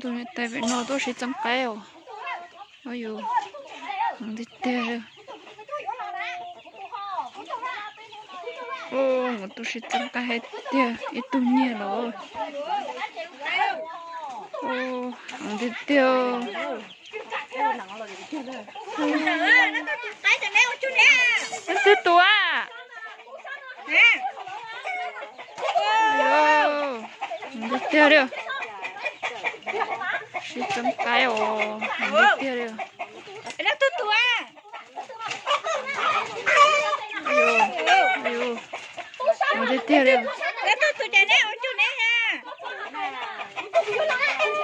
Tus niam tais pem no tuaj sib txeeb qaib os. Ua yus, heev tiag tiag li. Tus sib txeeb qaib hais tiag ib tug nyiag los. Heev tiag tiag. Leej twg tus a? Heev tiag tiag li. Sib txeeb qaib os, heev tiag tiag li. Heev tiag tiag li.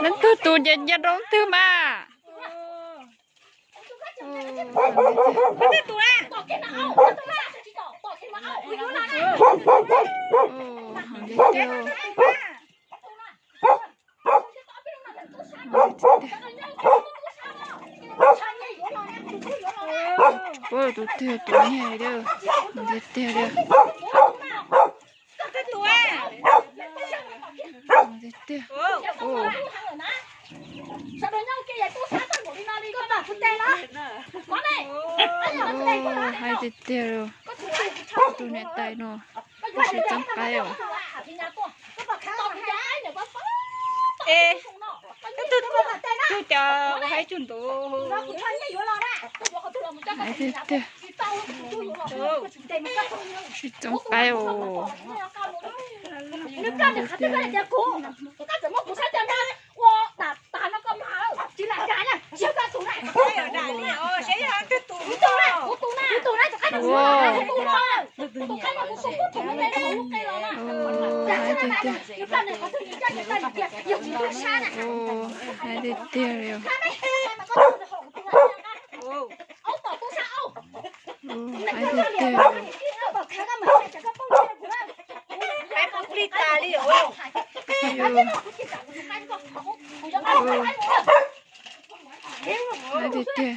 Leej twg tus ces cia rau leej twg mas. Tus twg tus nyiag li, tiag tiag li. Tiag tiag. Hais tiag tiag li. Tus niam tais no, tus sib txeeb qaib os. Tus cov hais tsuj ntuv. Hais tiag tiag. Sib txeeb qaib os. Hais tiag tiag li. Hais tiag tiag. Hais tiag tiag.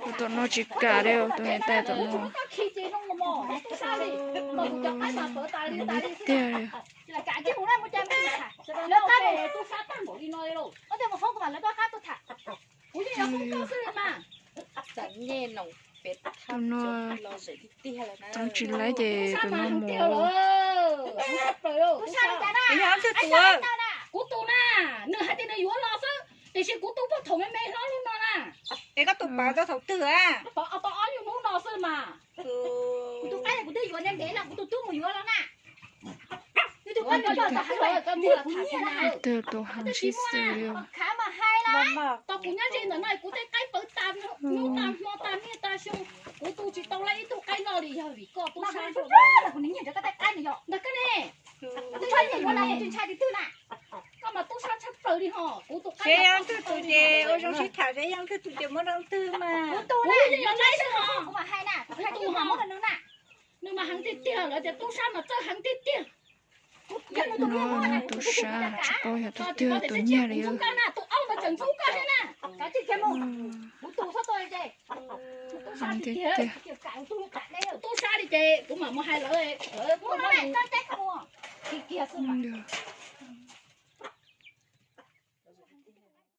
Tus tom no tsis kam li, tus niam tais tom no. Tiag li. Tus no txeeb tsis laib ces tus no mus. Kuv tus na, nws hais tias nws yuav los xwb, tiam sis kuv tus poj thaum me me hlob lub no na. Es koj tus pov tau thaum twg a? Pov tau ob nyuag hnub no xwb mas. Kuv tus qaib kuv twb yuav ntev ntev no, kuv tus tub mus yuav los na. Tus heev sib xws li. Tau kuv nyob ze ntawm no kuv tej qaib pawv tas hnub tas hmo tas niaj tas xyoo, kuv tu tsis tau lawm ib tug qaib no li yog vim koj tub sab. Ntag koj ne, koj mas tub sab tshaj plaws li ho. Kuv tus qaib no twg tus ces ua zoo sib tham, yog twg tus ces muab rau twg mas. Kuv tus na, kuv tus mas muab rau nws na. Nws mas heev tiag tiag, lawv tias tub sab mas txawj heev tiag tiag. No, no tub sab tsis paub yog tus twg tus nyiag li. Tus aub mas tseem ntxub koj thiab na. Heev tiag tiag. Tub sab li ces kuv mam mus hais lawv, lawv muab kiag xwb.